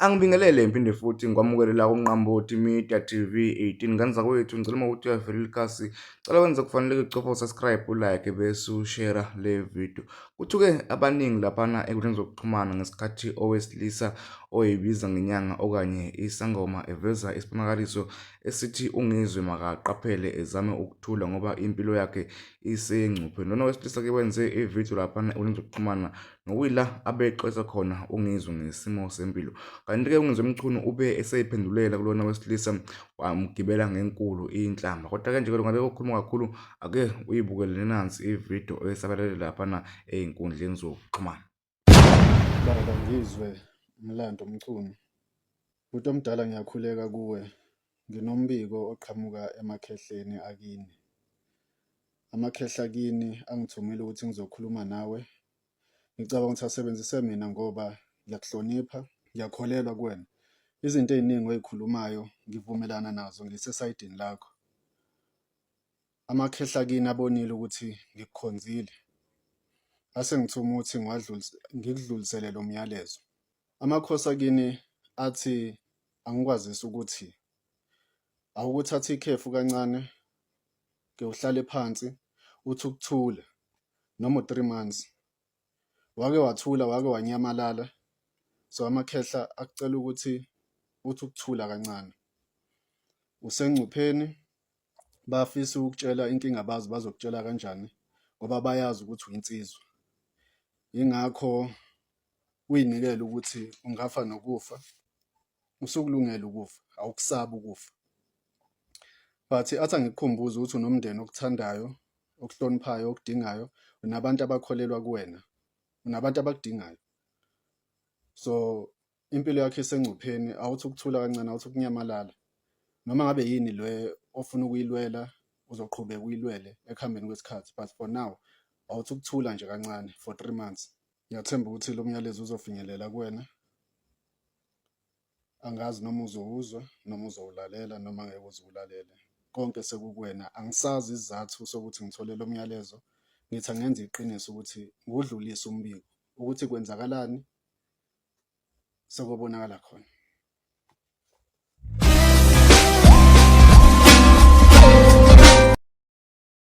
Angibingelele ngiphinde futhi ngikwamukele la kuNqambothi Media TV 18. Ngane zakwethu, ngicela uma ukuthi uyavela ikhasi, cela wenze kufanele ucofa usubscribe, ulike bese ushare le video. Kuthuke abaningi laphana enkundleni zokuxhumana ngesikhathi owesilisa oyibiza ngenyanga okanye isangoma eveza isibonakaliso esithi uNgizwe makaqaphele ezame ukuthula ngoba impilo yakhe isengcupheni. Lona wesilisa-ke wenze ividiyo laphana enkundleni zokuxhumana nokuyila abexwayisa khona uNgizwe ngesimo sempilo. Kanti-ke uNgizwe Mchunu ube eseyiphendulela kulona wesilisa wamgibela ngenkulu inhlamba. Kodwa-ke nje ngabe kokukhuluma kakhulu ake uyibukele nansi ividiyo esabalele laphana ey'nkundleni zokuxhumana. Baba Ngizwe Mlando Mchunu, bhuti omdala ngiyakhuleka kuwe, nginombiko oqhamuka emakhehleni akini. Amakhehla akini angithumile ukuthi ngizokhuluma nawe. Ngicabanga ukuthi asebenzise mina ngoba ngiyakuhlonipha, ngiyakholelwa kuwena. Izinto ey'ningi oy'khulumayo ngivumelana nazo ngisesayidini lakho. Amakhehla akini abonile ukuthi ngikukhonzile, asengithuma ukuthi ngikudlulisele lo myalezo. Amakhosi akini athi angikwazise ukuthi awukuthathe ikhefu kancane ke uhlale phansi uthi ukuthula noma u-3 months. Wake wathula wake wanyamalala so amakhehla akucela ukuthi uthi ukuthula kancane. Usengcupheni bafisa ukukutshela inkinga abazi bazokutshela kanjani ngoba bayazi ukuthi uyinsizwa. Yingakho uyinikele ukuthi ungafa nokufa usukulungele ukufa awukusabi ukufa. But athi angikukhumbuze ukuthi unomndeni okuthandayo, okuhloniphayo, okudingayo, unabantu abakholelwa kuwena, unabantu abakudingayo. So impilo yakho isengcupheni awuthi ukuthula kancane awuthi ukunyamalala noma ngabe yini le ofuna ukuyilwela uzoqhubeka uyilwele ekuhambeni kwesikhathi but for now awuthi ukuthula nje kancane for 3 months. Ngiyathemba ukuthi lo myalezo uzofinyelela kuwena. Angazi noma uzowuzwa noma uzowulalela noma ngeke uze uwulalele. Konke sekukuwena. Angisazi isizathu sokuthi ngithole lo myalezo. Ngithi angenze iqiniso ukuthi ngiwudlulise umbiko ukuthi kwenzakalani sekobonakala khona.